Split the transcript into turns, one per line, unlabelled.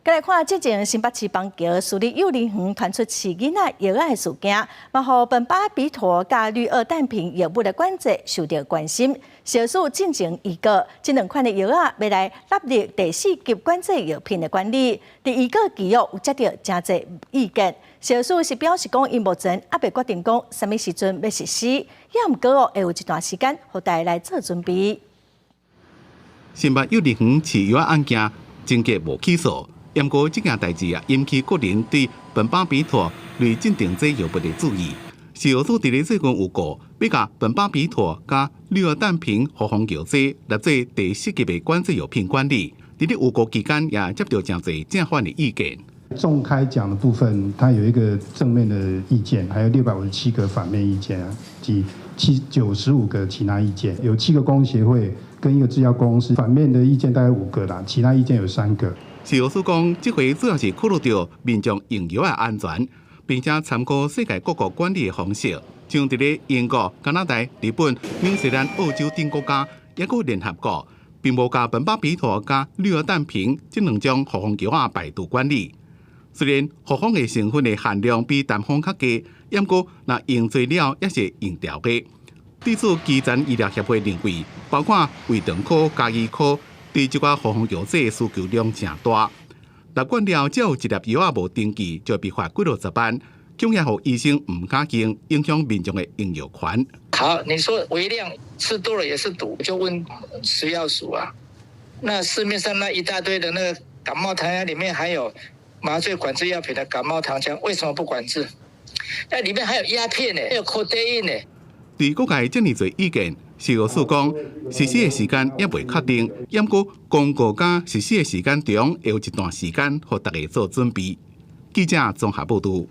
來看，之前新北市板橋私立幼兒園傳出飼囡仔藥仔的事件，嘛予苯巴比妥佮氯奧氮平藥物的管制受著關心。食藥署進前預告，這兩款的藥仔欲來納入第四級管制藥品的管理。佇預告期哦，有接著誠濟意見。食藥署是表示講，𪜶目前猶未決定講啥物時陣欲實施，也毋過哦，會有一段時間，予大家來做準備。
新北幼兒園飼藥案件，終結無起訴。毋過，這件代誌啊，引起國人對苯巴比妥類鎮定劑藥物的注意。食藥署佇咧最近有告，欲共苯巴比妥佮氯奧氮平複方藥劑納做第四級的管制藥品管理。佇咧預告期間，也接著誠濟正反的意見。
重開講的部分，它有一個正面的意見，還有657個反面意見啊，及95個其他意見。有七個工協會跟一個製藥公司反面的意見大概五個啦，其他意見有三個。
食藥署講，這回主要是考慮著民眾用藥的安全，並且參考世界各國管理的方式，像佇咧英國、加拿大、日本、紐西蘭、澳洲等國家，抑閣聯合國，並無共苯巴比妥佮氯奧氮平這兩種複方藥仔排除管理。雖然複方的成分的含量比單方較低，毋過若用濟了也是用著的。對此，基層醫療協會認為，包括胃腸科、家醫科，對這寡複方藥劑需求量誠大。納管了，只有一粒藥仔無登記，就被罰幾落十萬，恐也予醫生毋敢用，影響民眾的用藥權。
好，你說微量吃多了也是毒，就問食藥署啊。那市面上那一大堆的那個感冒糖漿裡面含有麻醉管制藥品的感冒糖漿，為什麼不管制？那裡面還有鴉片呢，還有可待因呢。
對各界這麼濟意見，食藥署講，實施的時間猶未確定，毋過公告佮實施的時間中會有一段時間，予大家做準備。記者綜合報導。